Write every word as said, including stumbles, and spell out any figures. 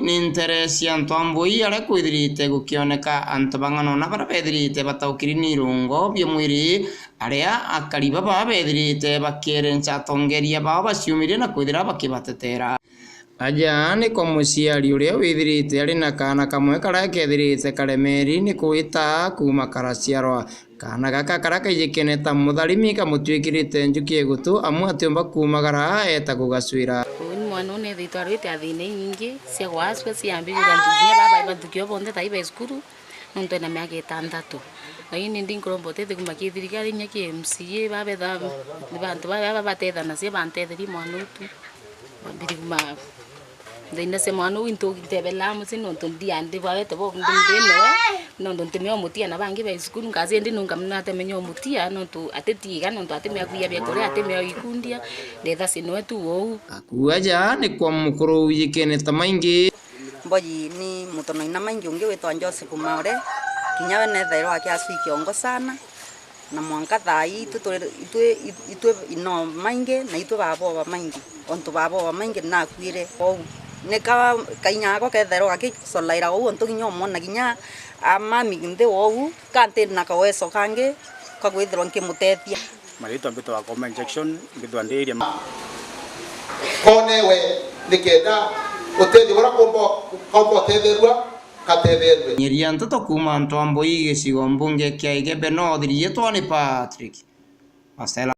Ni ntere cia Ntwambui aria kwithirite gukioneka antu bang'ana na baria bethirite bataukiri ni irungo bia mwiri, aria akari baba bethirite bakierenca atongeria bao baciumirie na kwithira bakibatetera. Aja ni kwa muciari uria withirite ari na kaana kamwe karia kethirite karemeri ni kwita kuuma karaciarwa. Kaana gaka karia kaijikene ta mutharimi kamutwikirite njuki igutu, amu atiumba kuumagara eeta kugacwira. Uuni mwana uu neethirite arwite a thiina inyingi cia gwacua ciambiriria ntu kinya baba bathuki o bonthe tai be cukuru, nontu ena miaka itantatu. Lakini ndi nkuromba utethio kuuma ki thirikari, inya ki M C A, babetha ni bantu baba babatethanacia bantetherie mwana uu tu. Mbiri kuuma Nthina cia mwana uu intu ntebelaa mucii nontu ndiandi bawete bo ndi ndi noe, nontu ntimea umutia na bangi bai cukuru, nkacia indi nunka muna atemenya umutia nontu atitiga, nontu atimea kuia biakuria, atimea ikundia, ndetha cinoe tu uu. Akuaja ni kwa mukuru wijikene ta maingi. Mboji ni mutono ina maingi ungi witwa Joseph Maore, kinya we nethairwa akiacui kiongo sana. Na mwanka thaa ii itwi turi, itwi, itwi ino maingi na itwi baba bamaingi, ontu baba bamaingi nakuire ou. Nika kainya gako kethairwa gakicolaira ou, ontu kinya umwona kinya amami nthi ou, ka nti na kaweso kangi ka kwithirwa nkimutethia. Maritwa mbitwa Wakoma Injection, mbitwa ndi area. Konewe nikenda utethio buria kumba, kumba utetherua, katetherue. Nyeria nteto kuuma Ntwambui gicigo mbunge kia Igembe North, riitwa ni Patrick Masela.